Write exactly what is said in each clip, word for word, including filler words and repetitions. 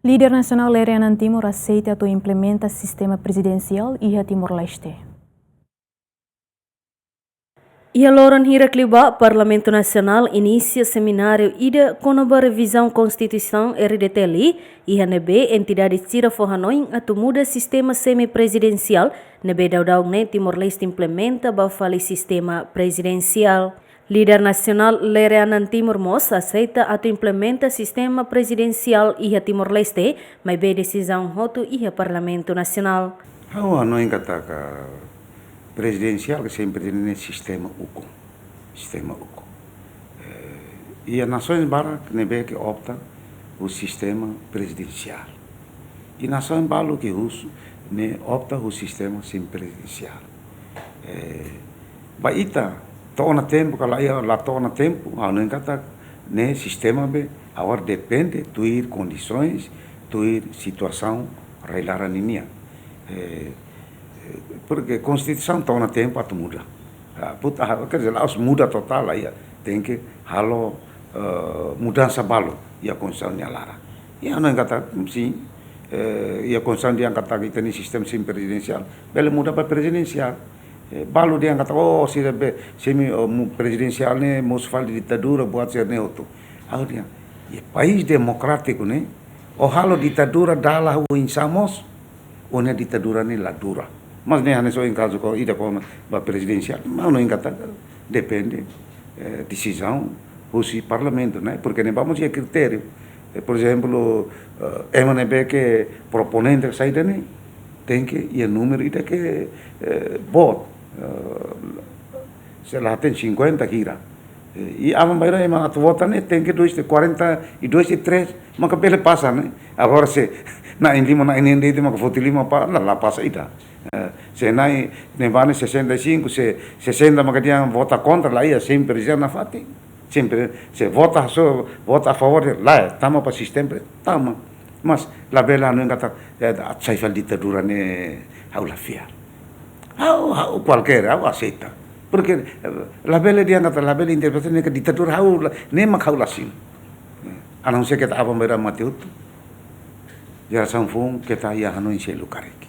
Líder nasionál Lere Anan Timur aseita atu implementa sistema prezidensiál iha Timor-Leste. Iha loron hirak liubá, Parlamentu Nasionál inisia semináriu ida kona-ba revizaun Konstituisaun R D T L, iha ne'ebé entidade sira fó hanoin atu muda sistema semi-prezidensiál ne'ebé daudaun ne'e Timor-Leste implementa ba fali sistema prezidensiál. Líder nasionál Lere Anan Timur mós aseita atu implementa sistema prezidensiál iha Timor-Leste, maibé desizaun hotu iha Parlamentu Nasionál. Ha'u hanoin katak prezidensiál ke sempre ne'e sistema ukun, sistema ukun. Eh, iha nasaun barak ne'ebé ke opta ho sistema prezidensiál. I nasaun balu ke husu ne'e opta ho sistema semi-prezidensiál. Eh, ba ita, to'o ona tempu ka lae, la to'o ona tempu, ha'u hanoin katak ne'e sistema be, agora depende tuir kondisoens, tuir situasaun rai-laran ninian. Eh, eh, porke Konstituisaun to'o ona tempu atu muda. Ah, put, ah, quer dizer, la'ós muda totál, lae, tenke halo, eh, mudansa balu iha Konstituisaun nia laran. Ha'u hanoin katak, sin, eh, iha Konstituisaun dehan katak ita-nia sistema semi-prezidensiál, bele muda ba prezidensiál. Eh, balu dehan katak, oh, sira be, semi, oh, mu-, prezidensiál ne'e mosu fali ditadura, buat sira-ne'e hotu. Ha'u dehan, iha país demokrátiku ne'e, ó halo ditadura dala oinsá mós, ó-nia ditadura ne'e la dura. Mas ne'e hanesan ohin kazu ko ida kona-ba prezidensiál, ha'u hanoin katak depende, eh, desizaun husi Parlamentu, ne'e? Porke ne'e vamos iha kritériu. Eh, por ezemplu, eh, ema ne'ebé ke proponente saida ne'e, tenke iha númeru ida ke, eh, votu, eh, se la hatene cinquenta hira. Eh, i aban-bainrua ema atu vota ne'e tenke dois de quarenta e dois e três, maka bele pasa ne'e. Agora se na'in-lima, na'in-neen de'it maka foti lima para, la, la pasa ida. Eh, se na'in-neen ba ne'e sessenta e cinco, se sessenta maka dehan vota kontra, lae, sempre dehan nafatin. Sempre, se vota so, vota a favor de, lae, tama ba sistema, tama. Mas labele hanoin katak, eh, atu sai fali ditadura ne'e ha'u la fiar. Ha'u, ha'u kualkér, ha'u aseita. Porke, eh, labele dehan katak, labele interpreta ne'e ke ditadura ha'u la, ne'e mak ha'u la simu. Eh, a não ser ke ita aban-bainrua mate hotu. Jerasaun foun ke ita iha hanoin seluk karik.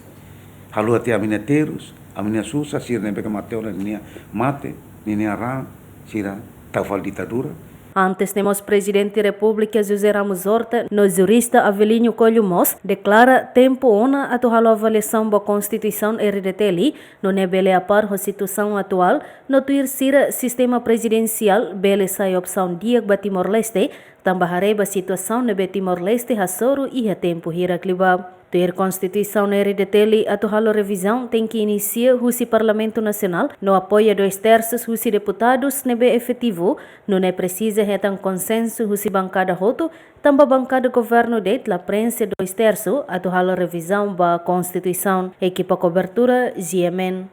Haluha tiha ami-nia terus, ami-nia susar, sira ne'ebé ke mate ona ninia mate, ninia raan, sira tau fali ditadura. Antes ne'e mós Prezidente Repúblika José Ramos Horta no jurista Avelino Coelho mós deklara tempu ona atu halo avaliasaun ba Konstituisaun R D T L, nune'e bele apár ho situasaun atuál, no tuir sira sistema prezidensiál bele sai opsaun di'ak ba Timor-Leste, tanba haree ba situasaun ne'ebé Timor-Leste hasoru iha tempu hirak liubá. Tuir Konstituisaun R D T L atu halo revizaun tenke inisia husi Parlamentu Nasionál no apoia dois tersus husi deputadus ne'ebé efetivu, nune'e presiza hetan konsensu husi bankada hotu, tanba bankada governu de'it la prenxe dois tersu atu halo revizaun ba Konstituisaun. Ekipa kobertura, G M N.